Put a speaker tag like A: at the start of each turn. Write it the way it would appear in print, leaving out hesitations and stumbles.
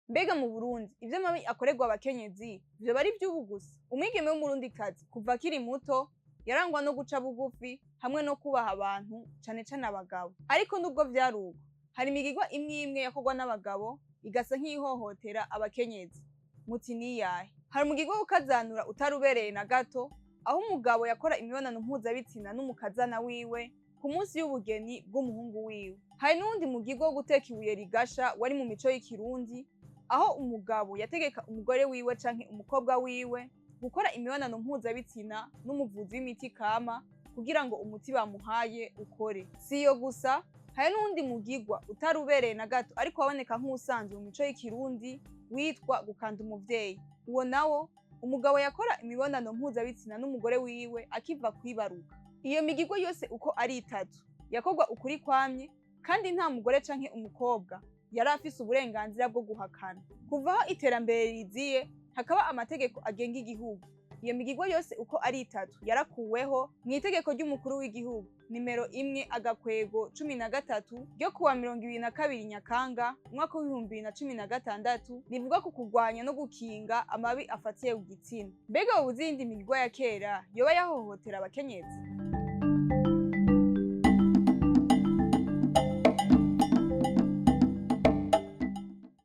A: Mbega mu Burundi ivyo mabi akorerwa abakenyezi vyoba ari ivy'ubu gusa? Umwigeme w'Umurundikazi kuva akiri muto yarangwa no guca bugufi hamwe no kubaha abantu, cane cane abagabo. Ariko nubwo vyari uko, hari imigirwa imwe imwe yakorwa n'abagabo igasa nk'iyihohotera abakenyezi. Muti niyahe? Hari umugirwa wo gukazanura utarubereye na gato, aho umugabo yakora imibonano mpuzabitsina n'umukazana wiwe ku munsi w'ubugeni bw'umuhungu wiwe. Hari n'uwundi mugirwa wo guteka ibuye rigasha wari mu mico y'ikirundi, aho umugabo yategeka umugore wiwe canke umukobwa wiwe gukora imibonano mpuzabitsina n'umuvuzi w'imiti kama kugira ngo umuti bamuhaye ukore. Si iyo gusa, hari n'uwundi mugirwa utarubereye na gato ariko waboneka nk'uwusanzwe mu mico y'ikirundi witwa gukanda umuvyeyi. Uwo nawo umugabo yakora imibonano mpuzabitsina n'umugore wiwe akiva kwibaruka. Iyo migirwa yose uko ari itatu yakorwa ukuri kwamye, kandi nta mugore canke umukobwa yari afise uburenganzira bwo guhakana. Kuva aho iterambere riziye hakaba amategeko agenga igihugu, iyo migirwa yose uko ari itatu yarakuweho mw'itegeko ry'umukuru w'igihugu nimero 1/13 ryo kuwa 22 Nyakanga umwaka w'2016, rivuga ku kurwanya no gukinga amabi afatiye ku gitsina. Mbega woba uzi iyindi migirwa ya kera yoba yahohotera abakenyezi?